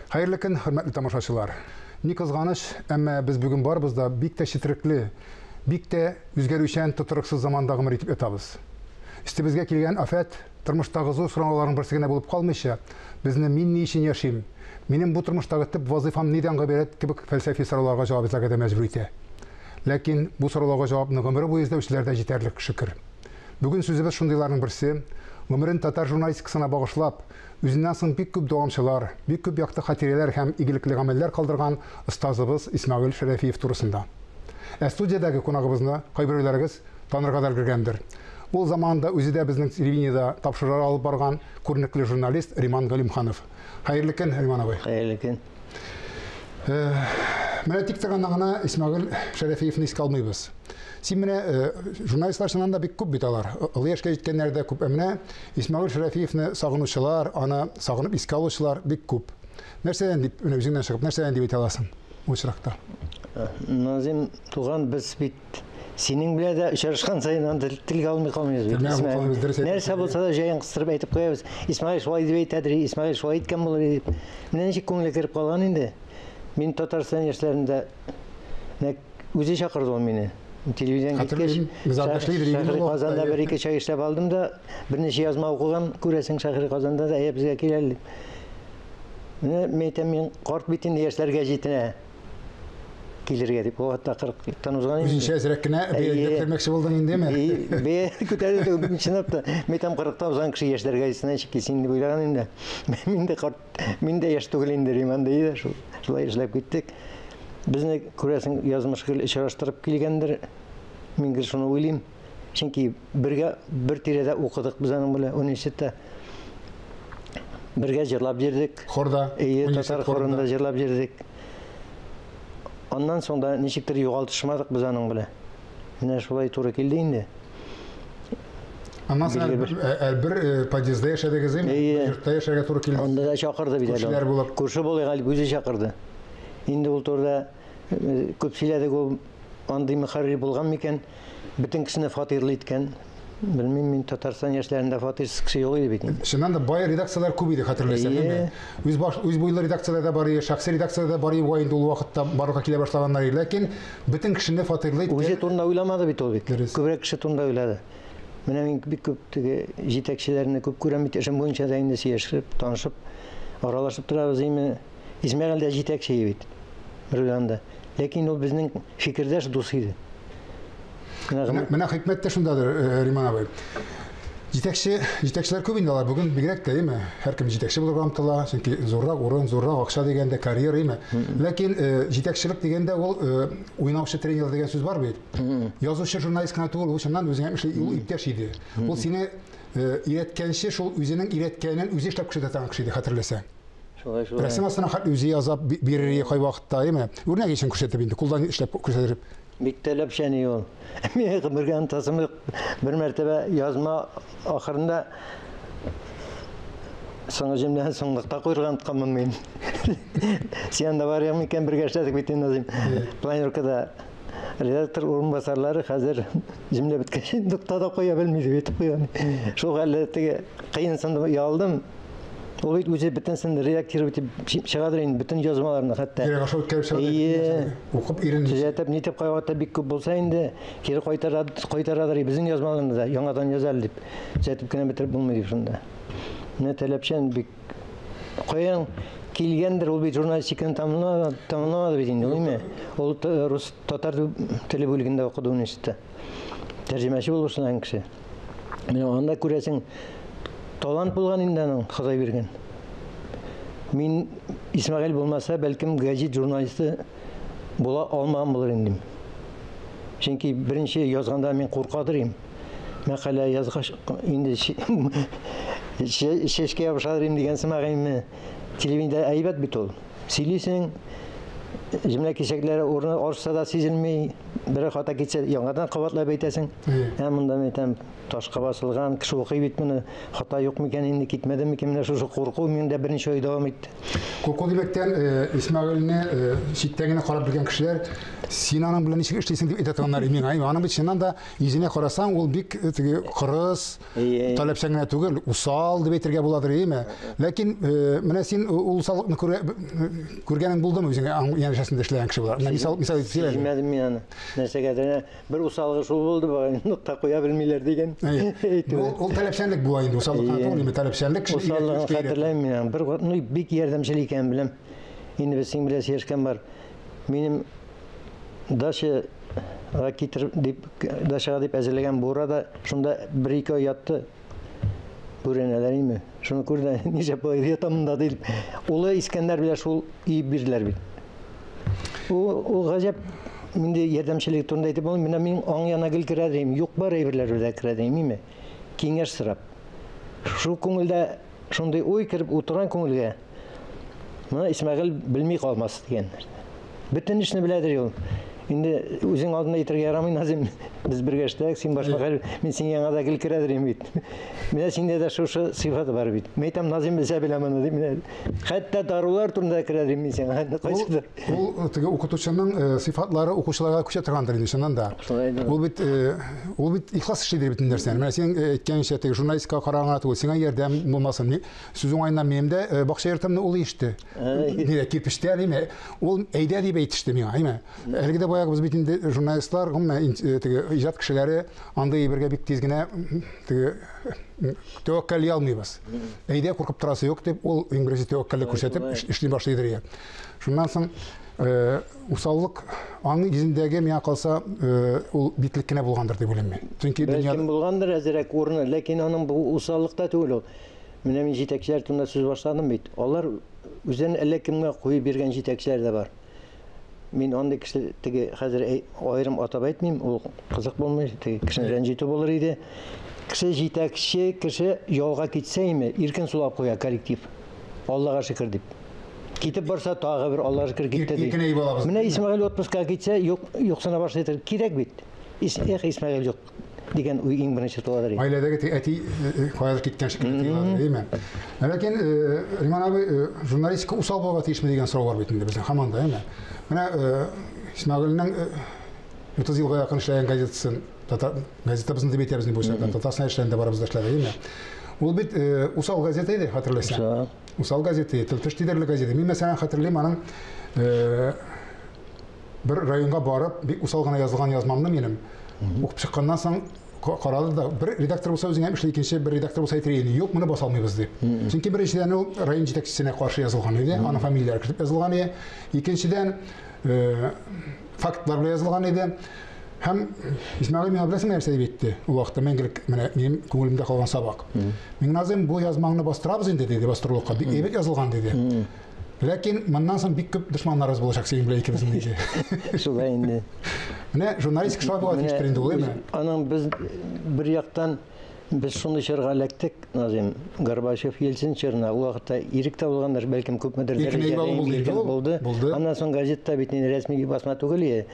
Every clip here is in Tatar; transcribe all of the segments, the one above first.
Хәерле көн, хөрмәтле тамашачылар. Ни кызганыч, әмма без бүген барыбыз да бик тә четерекле, бик тә үзгәрүчән, тотрыксыз заманда гомер итеп ятабыз. Өстебезгә килгән афәт, тормыштагы зур сорауларның берсе генә булып калмыйча, безне мин ни өчен яшим, минем бу тормыштагы төп вазыйфам нидән гыйбарәт кебек фәлсәфи сорауларга җавап эзләргә дә мәҗбүр итә. Ләкин бу сорауларга җавапны гомере буе эзләүчеләр дә җитәрлек, шөкер. Бүген сүзебез шундыйларның берсе, гомерен татар журналистикасына багышлап, үзеннән соң бик күп дәвамчылар, бик күп якты хатирәләр һәм игелекле гамәлләр калдырган остазыбыз Исмәгыйль Шәрәфиев турысында. Ә студиядәге кунагыбызны кайберәүләрегез танырга да өлгергәндер. Ул заманында үзе дә безнең телевидениедә тапшырулар алып барган күренекле журналист Риман Галимханов. Хәерле көн, Риман абый. Хәерле көн. Менә тик торганда гына Исмәгыйль Шәрәфиевны искә алмыйбыз. Син менә журналистлар чыннан да бик күп бит алар. Олы яшькә җиткәннәр дә күп. Ә менә Исмәгыйль Шәрәфиевны сагынучылар, аны сагынып искә алучылар бик күп. Нәрсәдән дип, менә үзеңнән чыгып, нәрсәдән дип әйтә аласың бу очракта? Назим туган, без бит синең белән дә очрашкан саен аны телгә алмый калмыйбыз бит. Телгә алмый калмыйбыз, дөрес әйтәсең. Нәрсә булса да җаен кыстырып әйтеп куябыз. Исмәгыйль шулай дип әйтәдер, Исмәгыйль шулай әйткән булыр дип. Менә ничек күңелгә кереп калган инде. Мин Татарстан яшьләрендә нәкъ үзе чакырды ул мине. Телевидениедән киткәч, Шәһри Казанда бер ике чай эшләп алдым да, берничә язма укыган, күрәсең, Шәһри Казанда да, әйә, безгә кил әле дип. Менә мин әйтәм, мин карт бит инде, яшьләр гәҗитенә килергә дип. Ул хәтта 40-тан узган инде. Үзенчә әзрәк кенә бәя күтәрмәкче булдың индеме? Бәя күтәрү чынлап та, мин әйтәм, 40-тан узган кеше яшьләр гәҗитенә ничек килсен дип уйлаган инде. Мин дә карт, мин дә яшь түгел инде, Риман ди дә, шул шулай эшләп киттек. Безне, күрәсең, язмыш гел очраштырып килгәндер. Мин гел шуны уйлыйм. Чөнки бергә бер тирәдә укыдык без аның белән университетта. Бергә җырлап йөрдек. Хорда. Әйе, татар хорында җырлап йөрдек. Аннан соң да ничектер югалтышмадык без аның белән. Менә шулай туры килде инде. Аннан соң бер подъездда яшәдегез, әйеме? Йортта яшәргә туры килде. Анда да чакырды бит әле. Күршеләр булып. Күрше булыйк әле, үзе чакырды. Инде ул турыда күп сөйләдек, ул андый мөхәррир булган микән? Бөтен кешене фатирлы иткән. Белмим, мин Татарстан яшьләрендә фатирсыз кеше юк иде бит инде. Чыннан да бай редакцияләр күп иде, хәтерләсәм, әйме? Үз баш, үз буйлы редакцияләр дә бар иде, шәхси редакцияләр дә бар иде бугай инде ул вакытта барлыкка килә башлаганнар иде. Ләкин бөтен кешене фатирлы иткән. Үзе турында уйламады бит ул бит. Күбрәк кеше турында уйлады. Менә мин бик күп теге җитәкчеләрне күп күрәм бит, эшем буенча да инде сөйләшеп, танышып, аралашып торабыз, име. Исмәгыйль дә җитәкче иде бит, бер уйланганда. Ләкин ул безнең фикердәш дус иде. Менә хикмәт тә шундадыр, Риман абый. Җитәкче, җитәкчеләр күп инде алар бүген бигрәк тә, әйеме? Һәркем җитәкче булырга омтыла, чөнки зуррак урын, зуррак акча дигәндә карьера, әйеме? Ләкин җитәкчелек дигәндә ул уйнаучы тренер дигән сүз бар бит. Язучы, журналист кына түгел, ул чыннан үзеңә эшли, ул иптәш иде. Ул сине өйрәткәнче, шул үзенең өйрәткәнен үзе эшләп күрсәтә торган кеше иде, хәтерләсәң. Шулай, шулай. Рәсем астына хәтле үзе язап бирер иде кайвакытта, әйеме? Үрнәк өчен күрсәтеп инде, кулдан эшләп күрсәтеп. Бик таләпчән иде ул. Мин гомергә онытасым юк. Бер мәртәбә язма ахырында соңгы җөмләне соңлыкта куярга онытканмын мин. Син анда бар идең микән, бергә эшләдек бит инде, Назыйм. Планеркада редактор урынбасарлары хәзер җөмлә беткәч нокта да куя белми дип әйтеп куя. Шул хәлле теге кыенсындым, оялдым. Ул бит үзе бөтенсен редактировать итеп чыгадыр инде, бөтен язмаларны хәтта. Йөрәк аша үткәреп чыга. Әйе. Укып өйрәнми. Төзәтеп, нитеп кайвакытта бик күп булса инде, кире кайтара, кайтарадыр безнең язмаларны да яңадан яз әле дип. Төзәтеп кенә бетереп булмый дип шунда. Менә таләпчән бик. Каян килгәндер, ул бит журналистиканы тәмамламады, тәмамламады бит инде, әйеме? Ул рус татар теле бүлегендә укыды университетта. Тәрҗемәче булып эшләгән кеше. Менә анда күрәсең, талант булган инде аның, Ходай биргән. Мин Исмәгыйль булмаса, бәлкем гәзит журналисты була алмаган булыр идем. Чөнки беренче язганда мин куркадыр идем. Мәкалә язгач, инде чәчкә ябышадыр идем дигән сымак инде. Телевидениедә әйбәт бит ул. Сөйлисең, Җөмлә кисәкләре урыны алышса да сизелми, берәр хата китсә, яңадан кабатлап әйтәсең. Ә монда мин әйтәм, ташка басылган, кеше укый бит моны, хата юк микән инде, китмәде микән, менә шушы курку миндә берничә ай дәвам итте. Курку димәктән, Исмәгыйльне читтән генә карап белгән кешеләр, син аның белән ничек эшлисең дип әйтә торганнар миңа. Аның бит чыннан да йөзенә карасаң, ул бик теге кырыс, таләпчән генә түгел, усал дип әйтергә буладыр, әйеме? Ләкин менә син ул усаллыкны күргәнең булдымы үзеңә янәшәсендә эшләгән кеше буларак? Менә мисал, мисал итеп сөйлә. Сизмәдем мин аны. Нәрсәгәдер бер усаллыгы шул булды, бугай, нокта куя белмиләр дигән. Әйтү. Ул таләпчәнлек була инде, усаллык кына түгел, таләпчәнлек. Усаллыгын хәтерләмим мин аны. Бер ну, бик ярдәмчел икәнен беләм. Инде без синең белән сөйләшкән бар. Минем дача китер дип дачага дип әзерләгән бура да шунда бер-ике ай ятты. Бүрәнәләр име? Шуны күр дә, нишләп болай ята монда дип. Улы Искәндәр белән шул өеп бирделәр бит. Ул, ул гаҗәп инде ярдәмчелек турында әйтеп булмый. Менә мин аң янына гел керә дим, юк бар әйберләр белән керә дим, име? Киңәш сорап. Шул күңелдә шундый уй кереп утырган күңелгә. Моны Исмәгыйль белми калмас дигән. Бөтен эшне беләдер ул. Инде үзең алдында әйтергә ярамый, Назим. Без бергә эшләдек, син баш мөхәррир, мин синең янга да гел керәдер идем бит. Менә синдә дә шушы сыйфаты бар бит. Мин әйтәм, Назим белсә белә моны дип. Менә хәтта дарулар турында да керәдер идем мин сиңа. Кайсыдыр. Ул теге укытучының сыйфатлары укучыларга күчә торгандыр инде, чыннан да. Шулай да. Ул бит ул бит ихлас эшли бөтен нәрсәне. Менә син әйткәнчә, теге журналистикага караган гына түгел, сиңа ярдәм булмасын. Сүз уңаеннан минем дә бакча йортымны ул иште. Нидә кирпечтә диме? Ул әйдә дип әйтеште миңа, әйме? Әлеге дә баягы без бит инде журналистлар, гомумән теге иҗат кешеләре андый әйбергә бик тиз генә теге тәвәккәлли алмыйбыз. Әйдә куркып торасы юк дип, ул иң беренче тәвәккәллек күрсәтеп эшли башлыйдыр. Шуннан соң усаллык аның йөзендәге миңа калса ул битлек кенә булгандыр дип уйлыйм мин. Чөнки дөнья булгандыр әзрәк урыны, ләкин аның бу усаллыкта түгел ул. Менә мин җитәкчеләр турында сүз башладым бит. Алар үзен әллә кемгә куеп биргән җитәкчеләр дә бар. Мин андый кеше теге хәзер аерым атап әйтмим, ул кызык булмый, теге кешене рәнҗетү булыр иде. Кеше җитәкче кеше ялга китсә име, иркен сулап куя коллектив. Аллага шөкер дип. Китеп барса тагы бер Аллага шөкер китте ди. Менә Исмәгыйль отпускка китсә, юк, юксына башлый. Кирәк бит. Эх, Исмәгыйль юк дигән уй иң беренче туадыр. Гаиләдәге әти каядыр киткән шикелле тоеладыр, әйеме? Ләкин Риман абый, журналистика усал булырга тиешме дигән сорау бар бит инде безнең һаман да, әйеме? Менә Исмәгыйльнең 30 елга якын эшләгән газетасын, газетабызны дип әйтәбез инде бу чакта, Татарстан эшләрендә барыбыз да эшләде, әйеме? Ул бит усал газета иде, хәтерләсәң. Усал газета, тел-теш тидерлек газета. Мин, мәсәлән, хәтерлим аның бер районга барып, бик усал гына язылган язмамны минем укып чыкканнан соң карады да, бер редактор булса үзеңә эшли, икенче бер редактор булса әйтер иде, юк, моны баса алмыйбыз дип. Чөнки беренчедән ул район җитәкчесенә каршы язылган иде, аның фамилияләре кертеп язылган иде. Икенчедән, фактлар белән язылган иде. Һәм Исмәгыйль миңа беләсеңме нәрсә дип әйтте? Ул вакытта мәңгелек менә минем күңелемдә калган сабак. Миңназым, бу язмаңны бастырабыз инде, диде, бастырулыкка. Бик әйбәт язылган, диде. Ләкин моннан соң бик күп дошманнарыбыз булачак синең белән икебезнең, диде. Шулай инде. Менә журналистика шулай була тиештер инде ул, әйме? Аның без бер яктан без шундый чорга эләктек, Назим, Горбачев, Ельцин чорына. Ул вакытта ирек тә булгандыр, бәлкем күпмедер дәрәҗәдә булды. Аннан соң газета бит инде рәсми басма түгел иде.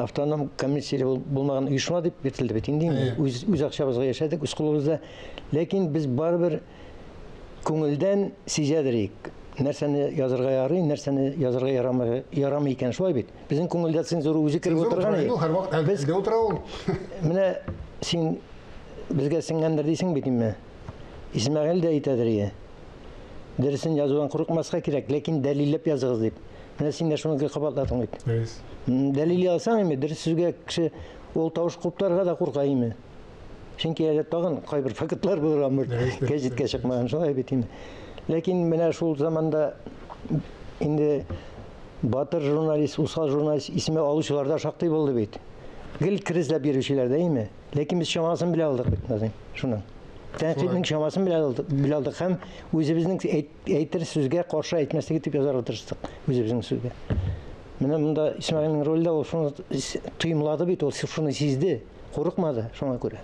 Автоном коммерцияле булмаган оешма дип йөртелде бит инде. Үз үз акчабызга яшәдек, үз кулыбызда. Ләкин без барыбер күңелдән сизәдер идек. Нәрсәне язырга ярый, нәрсәне язырга ярамый, ярамый икән, шулай бит. Безнең күңелдә цензура үзе кереп утырган иде. Һәрвакыт без утыра ул. Менә син безгә сеңгәндер дисең бит инде. Исмәгыйль дә әйтәдер иде. Дөресен язудан курыкмаска кирәк, ләкин дәлилләп языгыз дип. Менә син дә шуны гел кабатладың бит. Дөрес. Дәлилли алсаң инде, дөрес сүзгә кеше ул тавыш куптарырга да курка име. Чөнки әле тагын кайбер фактлар булырга мөмкин. Гәзиткә чыкмаган шулай бит инде. Ләкин менә шул заманда инде батыр журналист, усал журналист исеме алучылар да шактый булды бит. Гел керезләп йөрүчеләр дә име. Ләкин без чамасын белә алдык бит, Назым, шуның. Тәнкыйтьнең чамасын белә алдык, белә алдык һәм үзебезнең әйтер сүзгә каршы әйтмәслек итеп язарга тырыштык үзебезнең сүзгә. Менә монда Исмәгыйльнең роле дә ул шуны тоемлады бит, ул шуны сизде. Курыкмады шуңа күрә.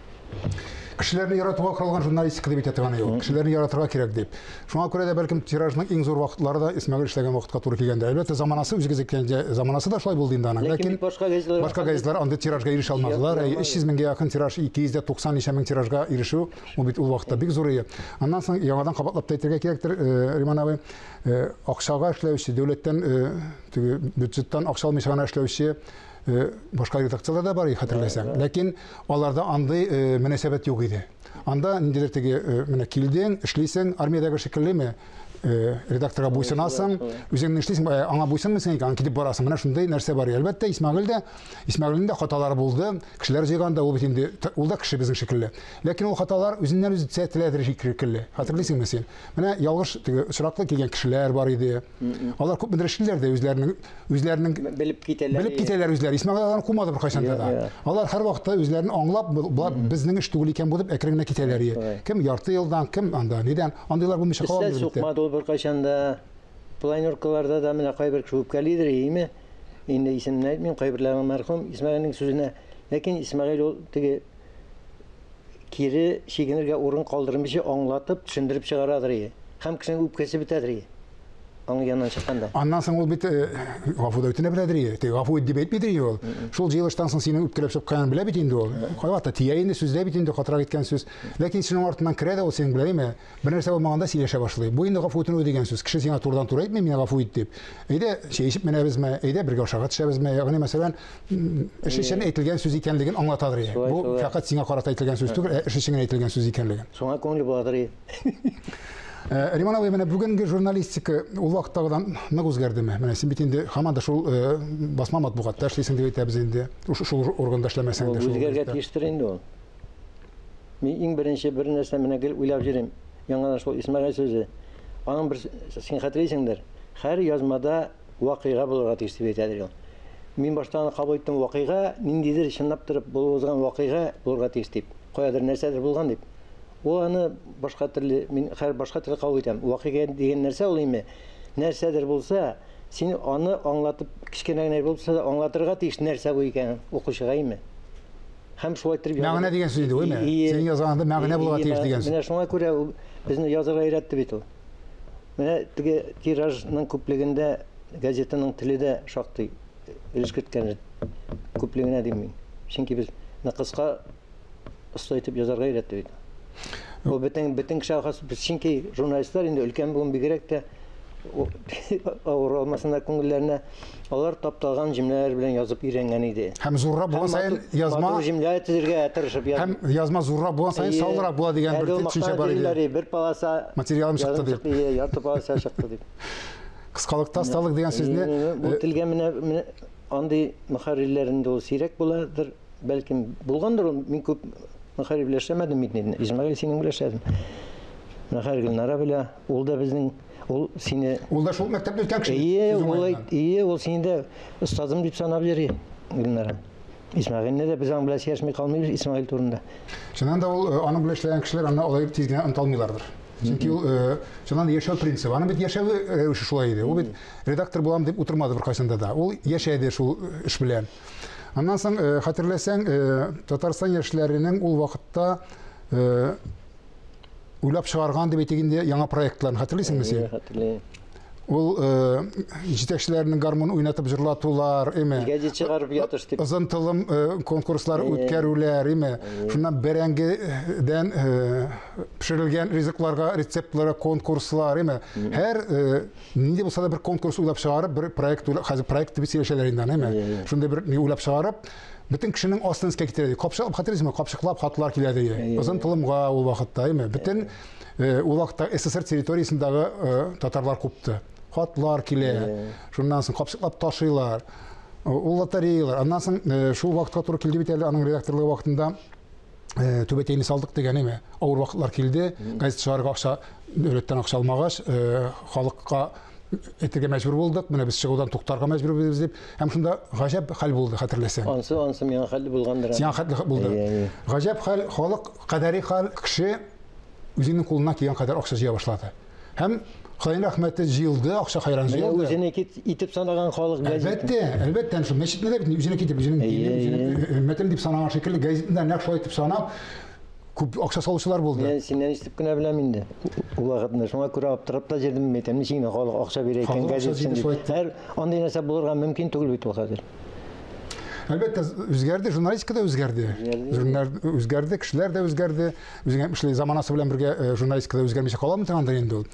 Кешеләрне яратуга корылган журналистика дип әйтә торган юк. Кешеләрне яратырга кирәк дип. Шуңа күрә дә бәлкем тиражның иң зур вакытлары да Исмәгыйль эшләгән вакытка туры килгәндер. Әлбәттә, заманасы үзегез әйткәнчә, заманасы да шулай булды инде аның. Ләкин башка газетлар башка газетлар андый тиражга ирешә алмадылар. 300 меңгә якын тираж, 290 ничә мең тиражга ирешү, ул бит ул вакытта бик зур иде. Аннан соң яңадан кабатлап та әйтергә кирәктер, Риман абый, акчага эшләүче, дәүләттән теге бюджеттан акча алмыйча гына эшләүче башка редакцияләр дә бар, хәтерләсәң. Ләкин аларда андый мөнәсәбәт юк иде. Анда ниндидер теге менә килдең, эшлисең, армиядәге шикеллеме, редакторга буйсынасың, үзеңне эшлисең, аңа буйсынмыйсың икән, китеп барасың. Менә шундый нәрсә бар. Әлбәттә, Исмәгыйль дә, Исмәгыйльнең дә хаталары булды. Кешеләр җыйганда ул бит инде ул да кеше безнең шикелле. Ләкин ул хаталар үзеннән үзе төзәтеләдер шикелле. Хәтерлисеңме син? Менә ялгыш теге очраклы килгән кешеләр бар иде. Алар күпмедер эшлиләр дә үзләренең үзләренең белеп китәләр. Белеп китәләр үзләре. Исмәгыйль аларны кумады беркайчан да. Алар һәрвакытта үзләрен аңлап, болар безнең эш түгел икән бу дип әкрен генә китәләр. Кем ярты елдан, кем анда нидән. Андыйлар булмыйча кала алмый. Сукмады ул беркайчан да. Планеркаларда да менә кайбер кеше үпкәлидер, име? Инде исемен әйтмим, кайберләре мәрхүм Исмәгыйльнең сүзенә. Ләкин Исмәгыйль ул теге кире чигенергә урын калдырмыйча аңлатып, төшендереп чыгарадыр ие. Һәм кешенең үпкәсе бетәдер ие. Аның яныннан чыкканда. Аннан соң ул бит гафу да үтенә беләдер ие. Теге гафу ит дип әйтмидер ие ул. Шул җыелыштан соң синең үпкәләп чыкканын белә бит инде ул. Кайвакытта тия инде сүздә бит инде катырак әйткән сүз. Ләкин синең артыннан керә дә ул синең белән, әйме? Бер нәрсә булмаганда сөйләшә башлый. Бу инде гафу үтенү дигән сүз. Кеше сиңа турыдан-туры әйтми, мине гафу ит дип. Әйдә, чәй эчеп менәбезме, әйдә, бергә ашарга төшәбезме? Ягъни, мәсәлән, эш өчен әйтелгән сүз икәнлеген аңлатадыр. Бу фәкать сиңа карата әйтелгән сүз түгел, ә эш өчен генә әйтелгән сүз икәнлеген. Шуңа күңеле буладыр. Риман абый, менә бүгенге журналистика ул вакыттагыдан нык үзгәрдеме? Менә син бит инде һаман да шул басма матбугатта эшлисең дип әйтәбез инде. Шул органда эшләмәсәң дә шул. Үзгәргә тиештер инде ул. Мин иң беренче бер нәрсә менә гел уйлап йөрим. Яңадан шул Исмәгыйль сүзе. Аның бер син хәтерлисеңдер. Һәр язмада вакыйга булырга тиеш дип әйтәдер ул. Мин башта аны кабул иттем вакыйга, ниндидер чынлап торып булып узган вакыйга булырга тиеш дип. Каядыр нәрсәдер булган дип. Ул аны башка төрле, мин хәзер башка төрле кабул итәм. Вакыйга дигән нәрсә ул инде. Нәрсәдер булса, син аны аңлатып, кечкенә генә булса да аңлатырга тиеш нәрсә бу икәнен укучыга име. Һәм шулай иттереп Мәгънә дигән сүз инде, үме? Синең язганда мәгънә булырга тиеш дигән сүз. Менә шуңа күрә ул безне язарга өйрәтте бит ул. Менә теге тиражның күплегендә газетаның теле дә шактый өлеш керткән күплегенә дим мин. Чөнки без кыска оста итеп язарга өйрәтте бит. Бу бөтен бөтен кеше хас, чөнки журналистлар инде өлкән буын бигрәк тә авыр алмасыннар күңелләренә. Алар тапталган җөмләләр белән язып өйрәнгән иде. Һәм зуррак булган саен язма матур җөмлә төзергә тырышып яз. Һәм язма зуррак булган саен саллырак була дигән бер төшенчә бар иде. Бер полоса материалым чыкты дип. Ярты полоса чыкты дип. Кыскалыкта осталык дигән сүзне бу телгә менә андый мөхәррирләр инде ул сирәк буладыр. Бәлкем булгандыр ул, мин күп мөхәррир белән эшләмәдем бит инде. Исмәгыйль синең белән эшләдем. Мөхәррир Гөлнара белә, ул да безнең, ул сине... Ул да шул мәктәпне үткән кеше. Ие, ул, ие, ул сине дә остазым дип санап йөри, Гөлнара. Исмәгыйльне дә без аның белән сөйләшми калмыйбыз Исмәгыйль турында. Чыннан да ул аның белән эшләгән кешеләр аны алай тиз генә оныта алмыйлардыр. Чөнки ул чыннан да яшәү принцибы. Аның бит яшәве рәвеше шулай иде. Ул бит редактор булам дип утырмады беркайчанда да. Ул яшәде шул эш белән. Аннан соң, хәтерләсәң, Татарстан яшьләренең ул вакытта уйлап чыгарган дип әйтик инде яңа проектларын хәтерлисеңме син? Хәтерлим. Ул җитәкчеләрнең гармун уйнатып җырлатулар, эме? Гәзит чыгарып ятыш дип. Озын тылым конкурслар үткәрүләр, эме? Шуннан бәрәңгедән пешерелгән ризыкларга, рецептларга конкурслар, эме? Һәр нинди булса да бер конкурс уйлап чыгарып, бер проект уйлап, хәзер проект дип сөйләшәләр инде, әйме? Шундый бер ни уйлап чыгарып, бөтен кешенең астын өскә китерә. Капчык, хәтерлисеңме, капчыклап хатлар килә ди. Озын тылымга ул вакытта, әйме? Бөтен ул вакытта СССР территориясендәге татарлар купты. Хатлар килә. Шуннан соң капчыклап ташыйлар. Ул лотереялар. Аннан соң шул вакытка туры килде бит әле аның редакторлыгы вакытында түбәтәйне салдык дигән әйме. Авыр вакытлар килде. Газета чыгарырга акча, дәүләттән акча алмагач, халыкка әйтергә мәҗбүр булдык. Менә без чыгудан туктарга мәҗбүр дип. Һәм шунда гаҗәп хәл булды, хәтерләсәң. Ансы, ансы миңа хәл булгандыр. Сиңа хәл булды. Гаҗәп хәл, халык кадәри хәл, кеше үзенең кулына килгән кадәр акча җыя башлады. Һәм Ходай рәхмәте җыелды, акча хайран җыелды. Үзенеке итеп санаган халык газет. Әлбәттә, әлбәттә, шул мәчетне дә бит үзенеке итеп, үзенең динен, үзенең өммәтен дип санаган шикелле газетны да нәкъ шулай итеп санап, Күп акча салучылар булды. Мин синнән ишетеп кенә беләм инде. Ул вакытны шуңа күрә аптырап та җирдем, әйтәм, ничек инде халык акча бирә икән газет өчен дип. Хәер, андый нәрсә булырга мөмкин түгел бит ул хәзер. Әлбәттә, үзгәрде, журналистика да үзгәрде. Үзгәрде, кешеләр дә үзгәрде. Үзеңә эшли заманасы белән бергә э, журналистика да үзгәрмичә кала торгандыр инде ул.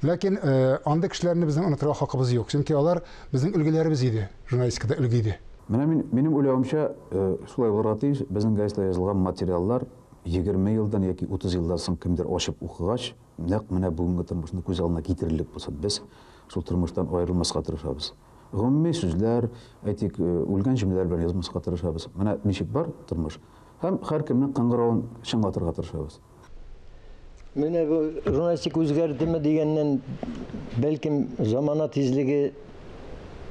Ләкин э, андый кешеләрне безнең онытырга хакыбыз юк. Чөнки алар безнең өлгеләребез иде, журналистикада өлге иде. Менә мин, минем уйлавымча, э, шулай булырга тиеш, безнең газетада язылган материаллар 20 елдан яки 30 елдан соң кемдер ачып укыгач, нәкъ менә бүгенге тормышны күз алдына китерерлек булсын. Без шул тормыштан аерылмаска тырышабыз. Гомуми сүзләр, әйтик, э, үлгән җөмләләр белән язмаска тырышабыз. Менә ничек бар тормыш. Һәм һәркемнең кыңгыравын чыңлатырга тырышабыз. Менә бу журналистика үзгәрдеме дигәннән, бәлкем замана тизлеге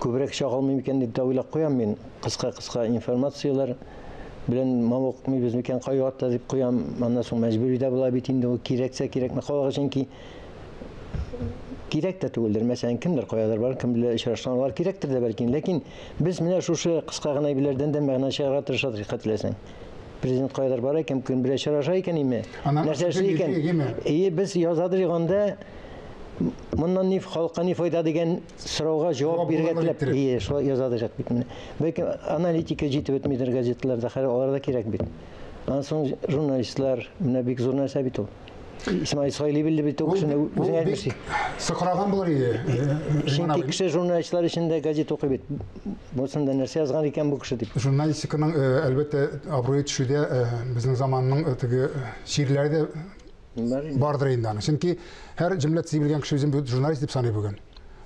күбрәк чагылмый микән дип тә уйлап куям мин. Кыска-кыска информацияләр белән мавыкмыйбыз микән кайвакытта дип куям. Аннан соң мәҗбүри дә була бит инде ул кирәксә кирәкме халык чөнки кирәк тә түгелдер. Мәсәлән, кемдер каядыр бар, кем белән очрашкан, алар кирәктер дә бәлки. Ләкин без менә шушы кыска гына әйберләрдән дә мәгънә чыгарырга тырышабыз, теләсәң. Президент каядыр бара икән, кем белән очраша икән име? Нәрсә эшли икән? Ие, без язадыр анда моннан ни халыкка ни файда дигән сорауга җавап бирергә теләп, ие, шулай язадыр бит менә. Бәлки аналитика җитеп бетмидер газеталарда, хәзер алар да кирәк бит. Аннан соң журналистлар, менә бик зур нәрсә бит ул. Исмаил Сайли белде бит ул кешене үзең әйтмешли. Сыкраган булыр иде. Чөнки кеше журналистлар өчен дә газет укый бит. Бусында нәрсә язган икән бу кеше дип. Журналистиканың әлбәттә абруе төшүдә безнең заманның теге чирләре дә бардыр инде аны. Чөнки һәр җөмлә төзи белгән кеше үзен журналист дип саный бүген.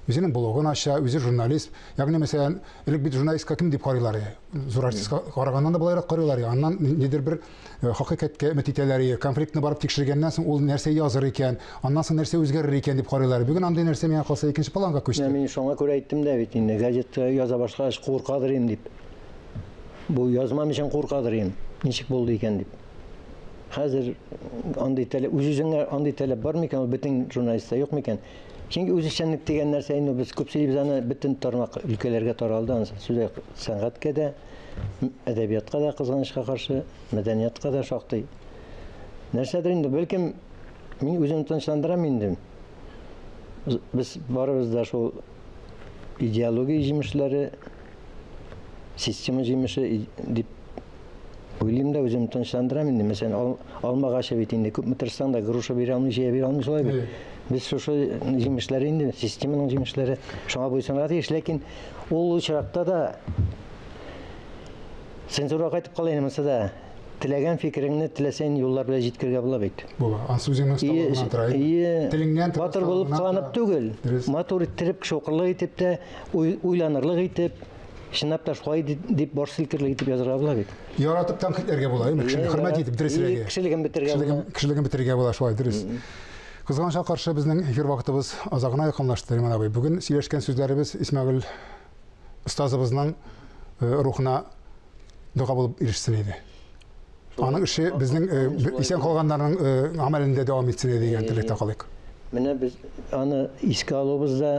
Үзенең блогын ача, үзе журналист. Ягъни мәсәлән, элек бит журналистка кем дип карыйлар иде? Зур артистка караганнан да болайрак карыйлар иде. Аннан нидер бер хакыйкатькә өмет итәләр иде. Конфликтны барып тикшергәннән соң ул нәрсә языр икән, аннан соң нәрсә үзгәрер икән дип карыйлар. Бүген андый нәрсә миңа калса икенче планга күчте. Мин шуңа күрә әйттем дә бит инде, газета яза башлагач куркадыр идем дип. Бу язмам өчен куркадыр идем. Ничек булды икән дип. Хәзер андый таләп, үз-үзеңә андый таләп бар микән, ул бөтен журналистта юк микән? Чөнки үзешчәнлек дигән нәрсә инде без күп сөйлибез аны, бөтен тармак өлкәләргә таралды, анысы сүз сәнгатькә дә, әдәбиятка да кызганычка каршы, мәдәниятка да шактый. Нәрсәдер инде, бәлкем мин үземне тынычландырам инде. Без барыбыз да шул идеология җимешләре, система җимеше дип уйлыйм да үземне тынычландырам инде. Мәсәлән, ал, алма агачы бит инде күпме тырышсаң да груша бирә алмый, җыя бирә алмый шулай бит. Без шушы җимешләре инде, системаның җимешләре, шуңа буйсынырга тиеш. Ләкин ул очракта да цензурага кайтып кала инде монысы да. Теләгән фикереңне теләсә нинди юллар белән җиткерергә була бит. Була. Ансы үзеңнең осталыгыңнан тора. Ие, Телеңнән тора, батыр булып осталыгыңнан кыланып тора. түгел, Дөрес. матур иттереп, кеше укырлык итеп тә, уйланырлык итеп, чынлап та шулай дип баш селкерлек итеп язырга була бит. Яратып тәнкыйтьләргә була, әйме? Кешене хөрмәт итеп, дөресрәге. Кешелеген бетерергә була. Кешелеген бетерергә була, шулай, дөрес. Кызганычка каршы, безнең эфир вакытыбыз азагына якынлашты, Риман абый. Бүген сөйләшкән сүзләребез Исмәгыйль остазыбызның рухына дога булып ирешсен иде. Аның эше безнең исән калганнарның гамәлендә дәвам итсен иде дигән теләктә калыйк. Менә без аны искә алуыбыз да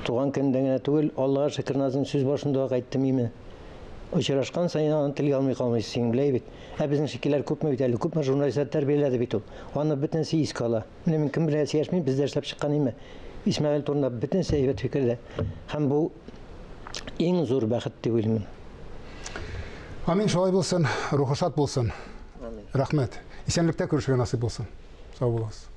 туган көндә генә түгел, Аллага шөкер, Назым сүз башында ук әйттем име. Очрашкан саен аны телгә алмый калмыйсыз, син белә бит. Ә безнең шикелләр күпме бит әле, күпме журналистлар тәрбияләде бит ул. Аны бөтенесе искә ала. Менә мин кем белән сөйләшмим, бездә эшләп чыккан име. Исмәгыйль турында бөтенесе әйбәт фикердә. Һәм бу иң зур бәхет дип уйлыйм. Амин, шулай булсын, рухы шат булсын. Рәхмәт. Исәнлектә күрешергә насыйп булсын. Сау булыгыз.